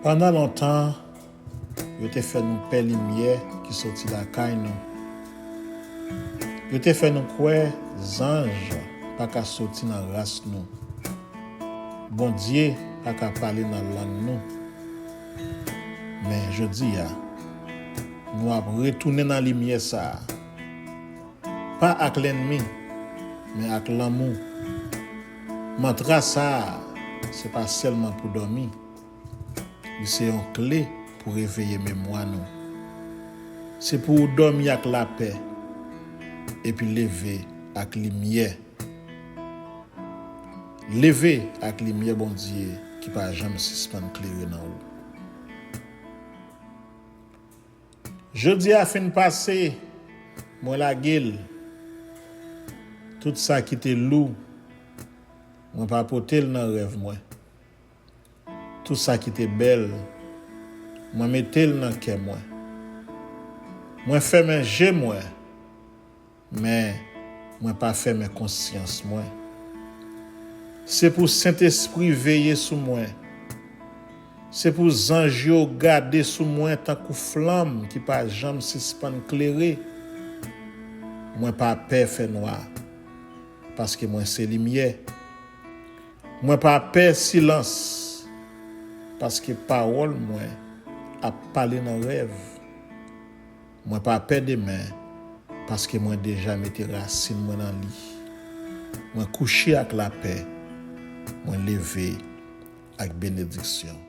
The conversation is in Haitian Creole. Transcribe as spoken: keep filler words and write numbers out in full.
Pandan lontan, yo te fè nou pè limyè ki soti lakay nou. Yo te fè nou kwè zanj pa ka soti nan ras nou. Bondye pa ka pale nan lang nou. Men jodi a, nou ap retounen nan limyè sa a. Pa ak lènmi, men ak lanmou. Mantra sa a, se pa sèlman pou dòmi. Li se yon kle pou reveye memwa nou. Se pou w dòmi ak lapè, epi leve ak limyè. Leve ak limyè Bondye ki pa janm sispann klere nan ou. Jodi a fin pase, mwen lage l. Tout sa ki te lou, mwen pa pote l nan rèv mwen. Tout sa ki te bèl, mwen mete l nan kè mwen. Mwen fèmen je mwen, men mwen pa fèmen konsyans mwen. Se pou Sentespri veye sou mwen. Se pou zanj yo gade sou mwen tankou flanm ki pa janm sispann klere. Mwen pa pè fènwa, paske mwen se limyè. Mwen pa pè silans, paske pawòl mwen ap pale nan rèv. Mwen pa pè demen, paske mwen deja mete rasin mwen nan li. Mwen kouche ak lapè, mwen leve ak benediksyon.